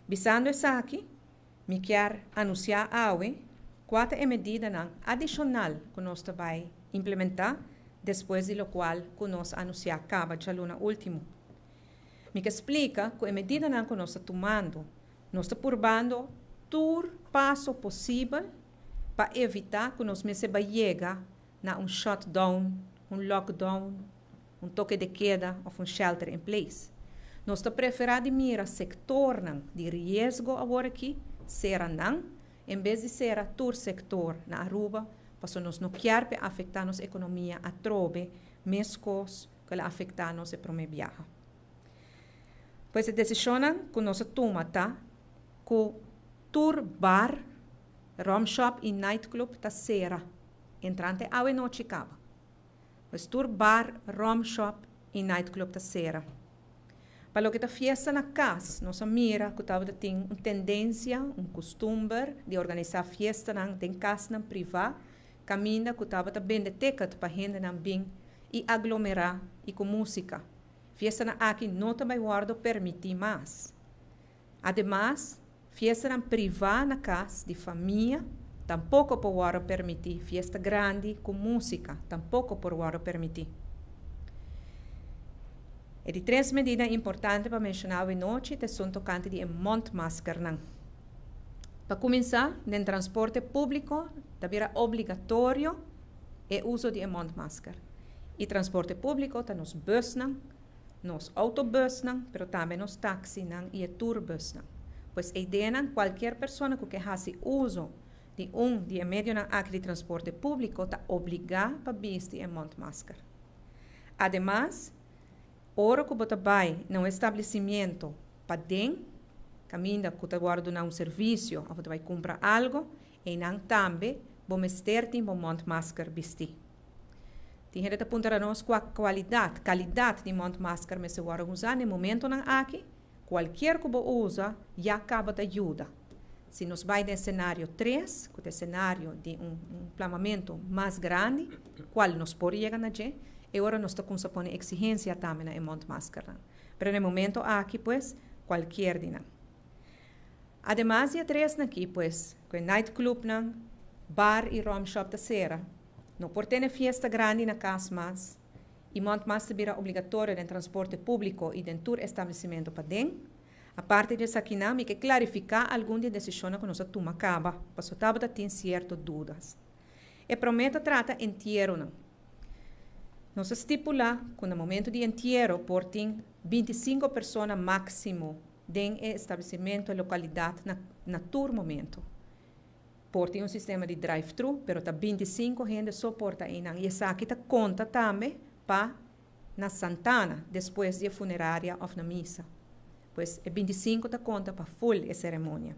Bisando esaki, mi kier anuncia awe cua ta e medidanan adicional cu nos ta bay implementa despues di locual cu nos a anuncia caba dialuna ultimo. Mi kier splica cu e medidanan cu nos ta tumando, nos ta purbando tur paso posibel pa evita cu nos mester bay yega na un shutdown, un lockdown, un toque de queda of un shelter in place. Nos ta prefera di mira sectornan di riesgo awor aki sera nan, en bes di sera tur sector na Aruba, pasobra nos no kier pa afecta nos economia atrobe mescos cu el a afecta nos e prome biaha. Pues e decisionnan cu nos a tuma ta cu tur bar, rumshop y nightclub ta sera entrante awe nochi caba. Pues tur bar, rumshop y nightclub ta sera. Pa loke ta fiesta na cas, nos a mira cu tabata tin un tendencia, un custumber di organisa fiestanan den casnan priva, caminda cu tabata bende ticket pa hendenan bin y aglomera y cu musica. Fiestanan aki no ta bay wordo permiti mas. Ademas, fiestanan priva na cas di famia tampoco por wordo permiti, fiesta grandi cu musica tampoco por wordo permiti. E di tres medida importante pa menciona awe nochi ta esun tocante di e mondmaskernan. Pa cuminsa, den transporte publico ta bira obligatorio e uso di e mondmasker. Y transporte publico ta nos busnan, nos autobusnan, pero tambe nos taxinan y e tourbusnan. Pues e ideanan cualkier persona cu ke haci uso di un di e medionan aki di transporte publico ta obliga pa bisti e mondmasker. Ademas, ora cu bo ta bay na un establecimiento paden, caminda cu ta wordo duna un servicio of bo ta bay cumpra algo, eynan tambe bo mester tin bo mondmasker bisti. Tin hende ta puntra nos cua cualidad, calidad di mondmasker mester wordo usa na e momentonan aki. Cualkier cu bo usa ya caba ta yuda. Si nos bay den scenario tres, cu ta e scenario di un plamamento mas grandi, cual nos por yega na dje, e ora nos ta cunsa pone exigencia tambe na e mondmaskernan. Pero na e momento aki pues, cualkier di nan. Ademas di e tresnan aki pues, cu e nightclubnan, bar y rumshop ta cera, no por tene fiesta grandi na cas mas, y mondmasker ta bira obligatorio den transporte publico y den tur establecimento paden. Aparte di esakinan, mi ke klarifiká algun di e desishonnan ku nos a tuma kaba, pasobra tabata tin sierto dudas. E promé ta trata entieronan. Nos a stipulá ku na momentu di entiero por tin 25 persona máksimo den e establesimentu, e lokalidat na na tur momentu. Por tin un sistema di drive-thru, pero ta 25 hende so por ta einan i esaki ta konta tambe pa na Santana despues di e funeraria of na misa. Pues e 25 ta konta pa ful e seremonia.